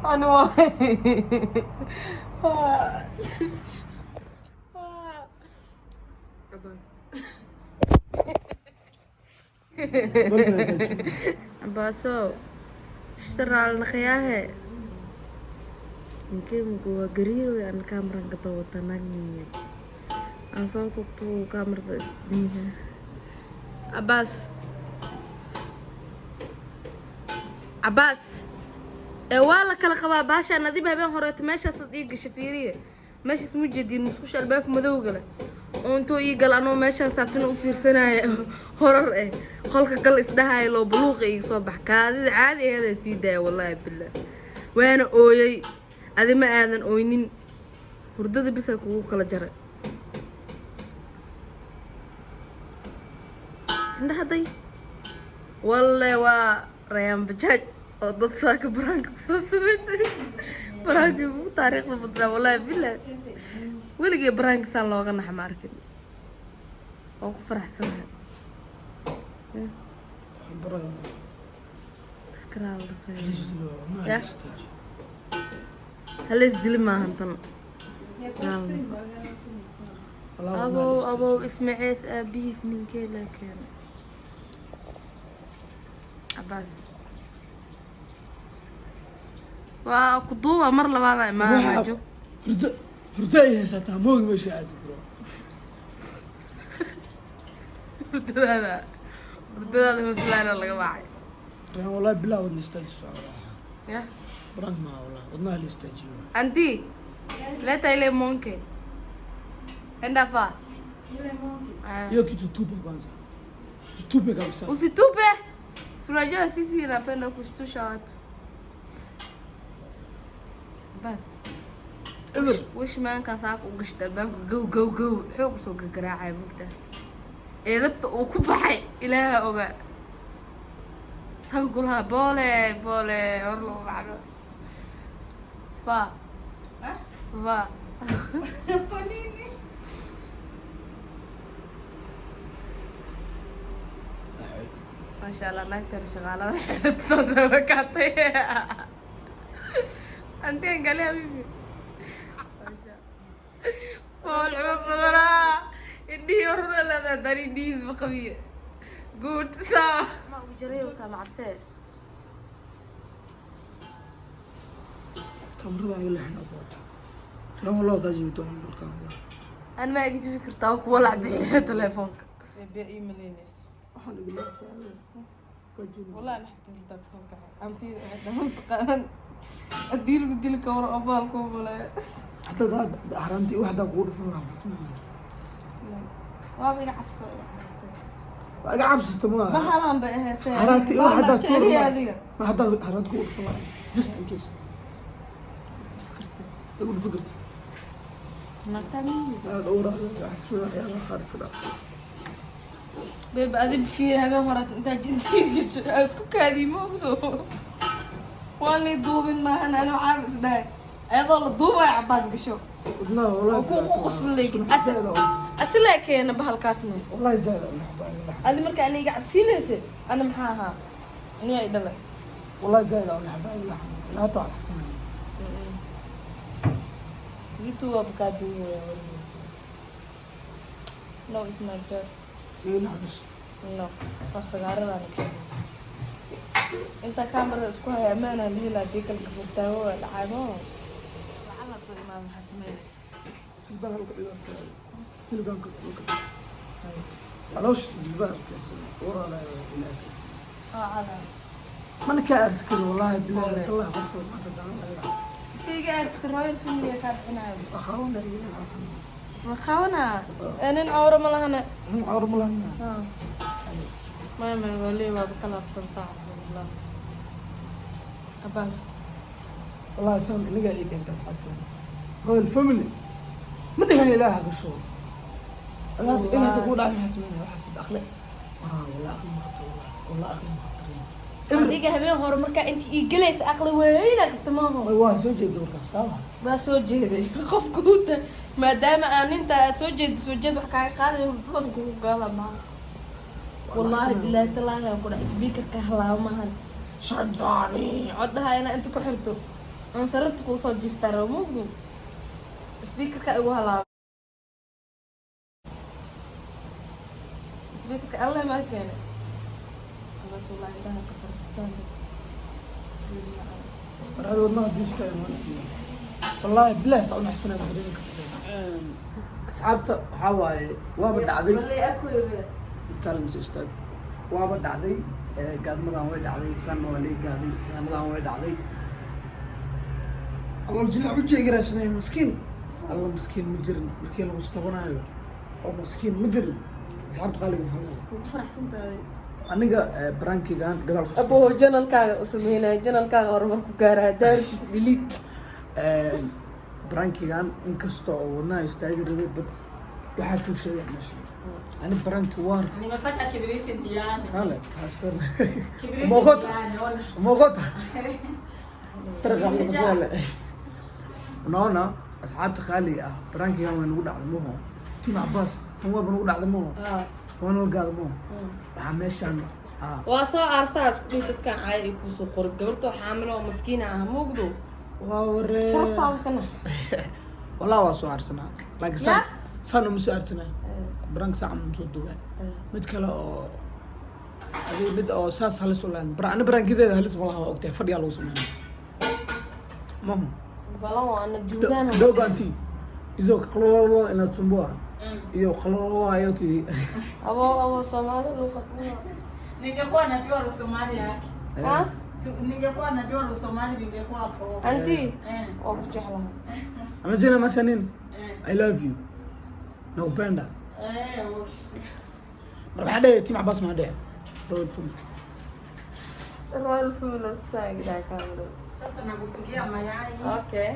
Ano? Abbas. Abbaso, ishtiraal naqyaahe. Ninkey muku waa gariiro aan kaamaran ka dawata naagniya. Aan soo tugto kaamarada isdhiiga. Abbas. Abbas. Ee waa la kala qabaa baasha nadiib habeen horeeto meeshaasaad ii gasha fiiriye. Meeshaas mu jeedin musqusha albaabka madowga leh. Oo intuu ii gal anoo meeshaan saafina u fiirsanaya horar eh qolka gal isdhahaya loo buluuqa iga soo bax kaadida caadi aheedaa sii daaya wallaahi billah waana ooyay adi ma aadan ooynin hurdada bisa kugu kala jaray indhaha day walle waa Rayaan Bajaaj oo dad saaka baraanka kusoo samaysay baraankii ugu taariikhda badnaa wallaahi billah weligay baraanka saan looga naxa ma arkin waan ku faraxsanahay. Iskaraal. Ya. Halays dili maahan tan. Abow abow ismacees aabihiis ninkee la keenay Cabaas waa ku duuba mar labaada imaanaa joog. Hurdo hurdo ay haysataa moogi meesha aadi bro. Hurdadaada hurdadaada hoslaana laga wacay. Rayaan wallahi bilaa wadna istaajiso. Ya. Brank maa wallahi wadnaha la istaajiyo. Anti, leta ile monke enda fa. Ah. Hiyo kitu tupe kwanza. Tupe kabisa. Usitupe. Si unajua sisi napenda kushtusha watu. Bas. Eber. Wish maanka saaka u gashta albaabka gow gow gow xoog usoo gagaraacay mugta eedabta uu ku baxay ilaaha ogaa san kulaha boole boole hor loo baxno fa fa. Maasha Allah naagtan shaqaalada saasa wakaatay anti angalia bibi fool xumo badanaa indhihii horuna leedahay haddaan indhihiisba qabiye good saa ma ugu jaraysaa macabsee. Kamarada aniga la xidhna bro. Rayaan wallahi kaa jibi doonaa dhulkaan wallahi. An ma iga jibi kartaa kuwa lac bixiya telefoonka. Bee ii malaynaysa. Waxaan igu leeyahay kaa jibi. Wallahi naxta hurdaa kasoo kacay. Antida waxay dhahan taqaanan. Haddii lagu dili ka war abaal kuu malaya. Hataa daa xaraantii waxdaa kugu dhufan lahaa farsamayn. Waaba iga cabso iga carartay. Waa iga cabsata maaha. Bahalaan bay ahaysee. Xaraantii wax haddaa tuur tuur lahaa. Adiga. Ma haddaa xaraanti kugu dhufan lahaa. Just in case. Fikirta. Igu dhufan karti. Naagtaa miyii. Aad ugu raacday waxyaalaha qaar iska dhaaf. Babe adi fiir habeen hore intaa jintii gashay aa isku kaadii ma ogdo. Waan lay duubin maahan anoo caab is dhahay. Ayadoo la duubayo Cabaas gasho. Wadnaha wallahi. Oo ku qoslay. Asilaa keena bahalkaasna. Wallahi zaaid aan naxbaa. Adi marka aniga iga cabsiinaysa ana maxaa ahaa? Aniga i dhalay. Wallahi zaaid aan naxbaa ilaa ilaa hataa waan xasanaya. YouTube waa kaa duubaya weligiis. No, it's my job. Iyo naxbis. No, waa sagaaradan ka. Inta kaamarada isku haya amaanaa la helaa haddii kale gafurtaago waa dhacay ma lacala dad imaada maxaa sameynaya? Jilbaha dhulka dhigo. Jilbaha dhulka. Caloosha jilbaha isku keensan. Waraala ilaahay. Oo cadaa. Mana kaa aarsi karo wallahi billahi tallahi qofka maanta daan laga. Iga aarska Royal Family kaa bixinayo. Akhawana iyo Ma qabanaa? Ee nin cawro ma lahane. nin cawr ma lahan. Maya maya waa leey waaba ka laabtan saacas baa laabtan. Abaas. Wallahi saan inaga ay keentay asxaabta. Royal Family. Madaxina ilaaha gasho. Alaab ilaaha ku dhacay maxaa sameynaya waxaas dhaqle. Waraa, wallah aqli ma qabto, wallah, wallah aqli ma qabto. Adiga habeen hore markaa inta ii gelaysa aqli weyna qabta maaho. Waa soo jeeda markaas, sawa. Waa soo jeeday qofkuuta, maadaama aan intaa soo jeedo, soo jeed wax kaaga qaadayo, hurdadan kugu gaada maaha. Wallaahi bilaahi talaahi aan ku dhahay, speakerka halaabo maahan, shadaani codhaha inaa inta ku xirto aan sarirta kuu soo jiiftaa rabo mugdu, speakerka igu halaabo, speakerka alle maa keenay. Bas, wallahi indhaha ka farxsan. War wadnaha duusta, wallahi bilahi saa u naxsanay muxdinka. Asxaabta, waxaa waaye waaba dhacday. Wallahi arkoy. Kaalin soo istaag. Waaba dhacday. Gaadmadan way dhacday, sanna waa laga gaaday, gaadmadan way dhacday. Alla jilac u jeegaraashanay, maskiin alla, maskiin ma jirin markii lagu sabanaayo oo maskiin ma jirin. Asxaabta qaaliga, maxaa leedahay? Ku faraxsan tahay. Aniga prankigan gadaal ku Abo, channelkaaga u sameynaya, channelkaaga horumar ku gaara, haddaa delete. Prankigan inkasta oo wadnaha istaagi rabay, but waxaa kuu sheegay meesha ani pranki waar. Nimepata kibiriti njiani. Kale transfer. Kibiriti Umeokota? njiani, ona. Umeokota tarqa msole. Unaona, asxaabta qaaliga ah, prankigan way nagu dhacday maho. Team Abbas, tan waaba nagu dhacday maho, waana la gaada maho. Waxaa meeshaan ah Waa soo aarsaa isku dhihi dadkan caay ay kuusoo qoray, gabartoo xaamilo oo maskiina ah mugdo. Waa waree. Sharaftaada kana. Wallah waa soo aarsanaa, laakiin Ya? saan saan uma soo aarsanaa. Prank saacan uma soo duubay, mid kale oo adi mid oo saas halis u lahayn. Ani prankideeda halis ma laha, waa ogtahay, fadhiyaa lagu sameynaa mahu. Balan waa ana juudaan. Kidogo anti hizo qalolo inatusumbua hiyo qalolo hiyo ki. Abo, abo, Soomaali luqad. Ningekuwa najua Rusomali yake. Ha. Ningekuwa najua Rusomali ningekuwa poa. Anti. Eh. Waa ku jeclahay. Unajua inamaanisha nini? Eh. I love you, nakupenda. Eh, Marka maxaa dheh, Team Abbas, maxaa dheh, Royal Family? Royal Family horta saa gidaa kaamida. Sasa nakupikia mayai. Okay,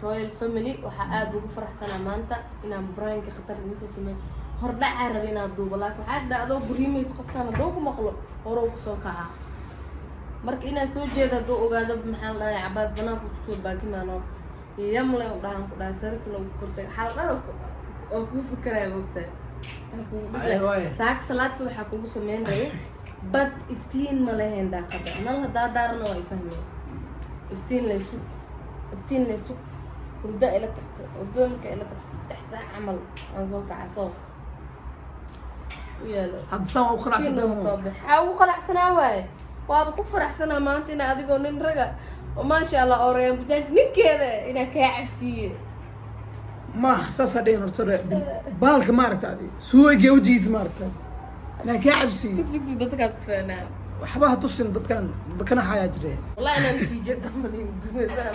Royal Family, waxaa aada ugu faraxsanaa maanta inaan pranka khatar idin soo sameeyo. Hordhacaa raba inaad duubo, laakiin waxaa is dhacdoo guriimaysa qofkaan hadduu ku maqlo hore uu kusoo kacaa. Marka inaan soo jeeda hadduu ogaado, maxaa la dhahay, Cabaas banaanka isku soo baakimaano yamle u dhahan ku dhaha sarita lagu kortay xaal dhan oo kuu fikeraya moogtahay. Taa kugu dhigaya. Ay, waay. Saaka salaad subaxa kugu sameyn rayo, bad iftiin ma lahayn daaqada, nal haddaa daarana waa ifahmeen. Iftiin laysu, iftiin laysu, hurda ila tagta, hurdada marka ila tagta 3 saac camal aan soo kaca soo u yaalo. Hadda saan waa u Iftiin qanacsantahay? nama soo bax, waxaa ugu qanacsanaa waaye, waaba ku faraxsanaa maanta inaa adigoo nin raga oo maasha Allah oo reer bajaaj ninkeeda inaa kaa cabsiiye. Ma saasaa dhihin horta baalka maaragta adi suuga wejigiisa maaragta inaa kaa cabsiiyo. Sug, sug, sug, dadkaa kusanaa. Waxba ha tusin dadkan, dadkana xayaa jire. Wallahi inaan natiijo dambalin dumaysaa.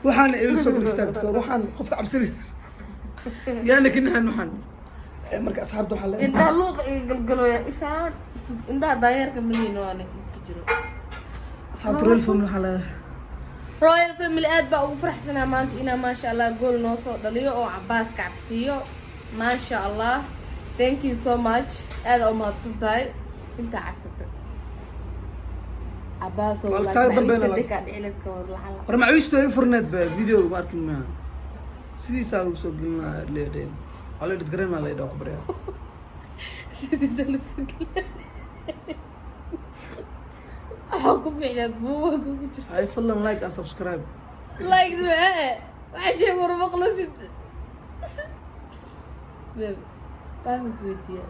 Waxaan iila soo kor istaagto, waxaan qofka cabsani yaana ka naxan waxaan. Marka asxaabta waxaa leeyahay Indhaha luuqa iga galgalooya, ishaan indhaha daayeerka malihin oo ani ku jiro. Asxaabta Royal Family, waxaa leeyahay Royal Family, aad baa ugu faraxsanaa maanta inaa maasha Allah gool noo soo dhaliyo oo Cabaas kacabsiiyo. Maasha Allah, thank you so much, aada u mahadsan tahay intaa cabsatay Cabaasoo. Waa iskaga dambeynaa. Dhiciladka war lacala. War macawiistu ay furneed ba video ma arkin maaha, sidiisaa lagu soo gelinaa leedheen, waa la edit garanaa, la idhaa ku baryaa. Sidiisa lagu soo geliya waxaa ku fiicnaad buuba kugu jirta. Hay, fadlan like and subscribe. Like ducee, waxaa sheeg war maqlasid babe, waxaan ku weydiiyaa.